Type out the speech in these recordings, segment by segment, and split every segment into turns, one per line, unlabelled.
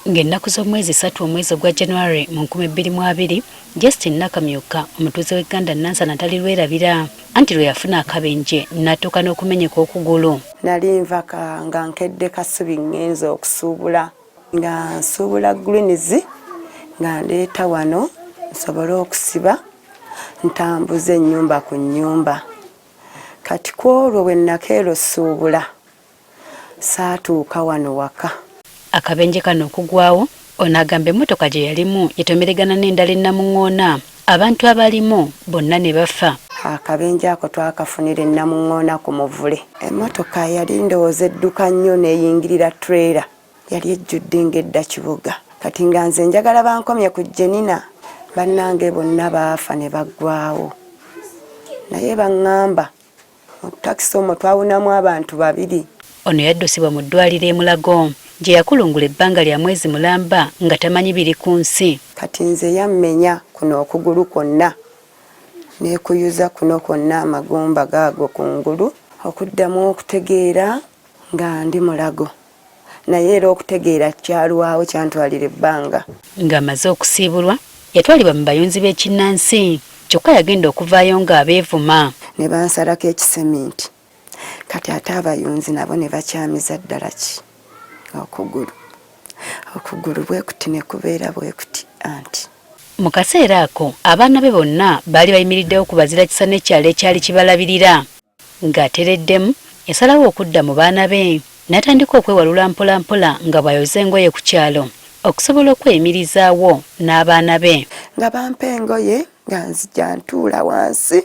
Ng'ennaku z'omwezi 3 omwezi ogwa January mu 2020, Justin Nakamyuka omutuuze w'e Gganda Nansana talirwerabira anti lwe yafuna akabenje n'atuuka n'okumenyeka okugulu.
Nali nva nga nkedde Kasubi ŋŋenze okusuubula nga nsuubula greens nga ndeeta wano nsobole okusiba ntambuze ennyumba ku nnyumba. Kati ku olwo bwe nakeera osuubula saatuuka wano waka.
Akabenje kano okugwawo, ono agamba emmotoka gye yalimu yetomeregana n'endala e Namuŋŋoona abantu abaalimu bonna ne bafa.
Akabenje ako twakafunira e Namuŋŋoona ku muvule. Emmotoka yali ndowooza edduka nnyo n'eyingirira trailer yali ejjudde ng'edda Kiboga. Kati nga nze njagala bankomye ku Jenina, bannange bonna baafa ne baggwaawo. Naye baŋŋamba mu takisi omwo twawunamu abantu babiri.
Ono yaddusibwa mu ddwaaliro e Mulago gye yakulungula ebbanga lya mwezi mulamba nga tamanyi biri ku nsi.
Kati nze yammenya kuno okugulu kwonna n'ekuyuza kuno kwonna amagumba gaago ku ngulu. Okuddamu okutegeera nga ndi Mulago naye era okutegeera kyalwawo kyantwalira ebbanga.
Ng'amaze okusiibulwa, yatwalibwa mu bayunzi b'ekinnansi kyokka yagenda okuvaayo ng'abeevuma.
Ne bansalako ekiseminti kati ate abayunzi nabo ne bakyamiza ddala ki okugulu. Okugulu bwe kuti ne kubeera bwe kuti anti.
Mu kaseera ako abaana be bonna baali bayimiriddewo ku bazira kisa n'ekyalo ekyali kibalabirira. Ng'atereddemu, yasalawo okudda mu baana be n'atandika okwewalula mpolampola nga bw'ayoza engoye ku kyalo okusobola okweyimirizaawo n'abaana be.
Nga bampa engoye nga nzija ntuula wansi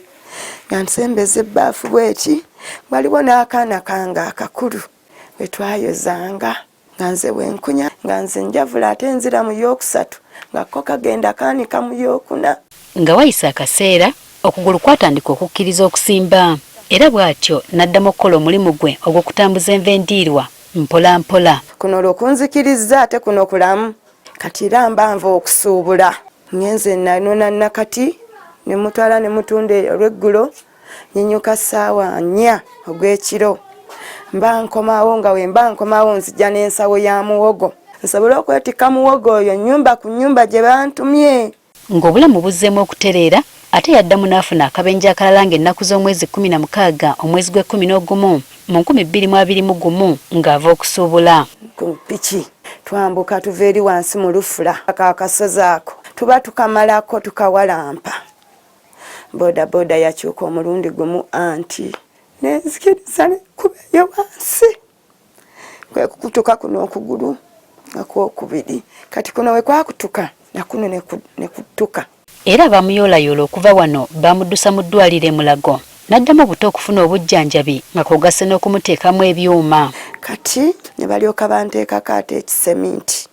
nga nsembeza ebbaafu bweti, waliwo n'akaana kange akakulu bwe twayozanga. Nga nze bwe nkunya nga nze njavula ate nzira mu yookusatu nga ko kagenda kaanika mu yookuna.
Nga wayise akaseera, okugulu kwatandika okukkiriza okusimba era bw'atyo n'addamu okukola omulimu gwe ogw'okutambuza enva endiirwa mpola mpola.
Kuno olwo kunzikirizza ate kuno kulamu. Kati era mba nva okusuubula. Ngenze nanona nakati ne mutwala ne mutunda olw'eggulo. Nyinyuka ssaawa nnya ogw'ekiro mba nkomawo nga we mba nkomawo nzija n'ensawo ya muwogo nsobole okwetikka muwogo oyo nnyumba ku nnyumba gye bantumye.
Ng'obulamu buzzeemu okutereera ate yaddamu n'afuna akabenje akalala ng'ennaku z'omwezi 16 omwezi gw'ekkumi n'ogumu mu 2021 ng'ava okusuubula.
Ku ppiki twambuka tuva eri wansi mu lufula akasozi ako tuba tukamalako tukawalampa. Bodaboda yakyuka omulundi gumu anti nenzikiriza nekubeyo wansi kwe kukutuka kuno okugulu okwokubiri kati kuno we kwakutuka nakuno nekutuka.
Era bamuyoolayoola okuva wano bamuddusa mu ddwaaliro e Mulago n'addamu buto okufuna obujjanjabi nga kw'ogasse n'okumuteekamu ebyuma.
Kati ne balyoka banteekako ate ekiseminti.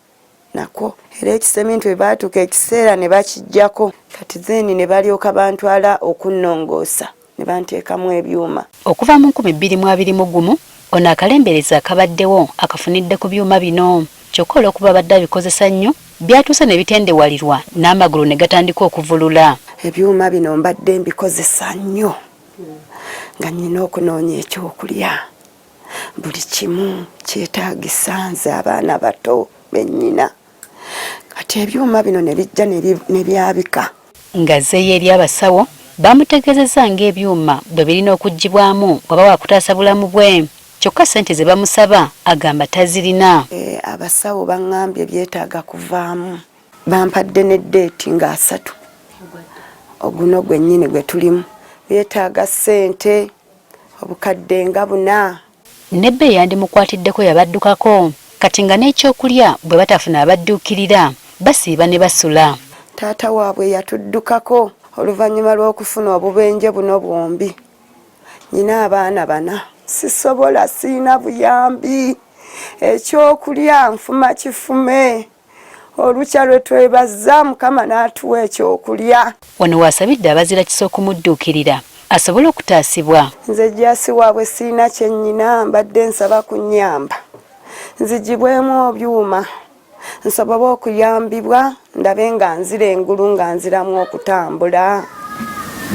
Nakwo era ekiseminti bwe baatuuka ekiseera ne bakiggyako kati then ne balyoka bantwala okunnongoosa ne banteekamu ebyuma.
Okuva mu 2021, ono akalembereza akabaddewo akafunidde ku byuma bino kyokka olw'okuba abadde abikozesa nnyo byatuuse ne bitendewalirwa n'amagulu ne gatandika okuvulula.
Ebyuma bino mbadde mbikozesa nnyo nga nnina okunoonya ekyokulya. Buli kimu kyetaagisa nze abaana bato bennyina kati ebyuma bino ne bijja ne byabika.
Ng'azzeeyo eri abasawo, baamutegeezezza ng'ebyuma bwe birina okuggyibwamu bw'aba waakutaasa bulamu bwe kyokka ssente ze bamusaba agamba tazirina.
Abasawo bang'ambye byetaaga kuvaamu. Bampadde ne ddeeti nga 30 oguno gwennyini gwe tulimu. Byetaaga ssente obukadde nga 4.
Ne bba eyandimukwatiddeko yabaddukako kati nga n'ekyokulya bwe batafuna abadduukirira basiiba ne basula.
Taata waabwe yatuddukako oluvannyuma lw'okufuna obubenje buno bwombi. Nnyina abaana 4. Sisobola, sirina buyambi. Ekyokulya nfuma kifume. Olukya lwe twebaza Mukama n'atuwa ekyokulya.
Wano w'asabidde abazira kisa okumudduukirira asobole okutaasibwa.
Nze jjaasi waabwe sirina kye nnyina mbadde nsaba kunnyamba nzigibwemu obyuma nsobole okuyambibwa ndabe nga nzira engulu nga nziramu okutambula.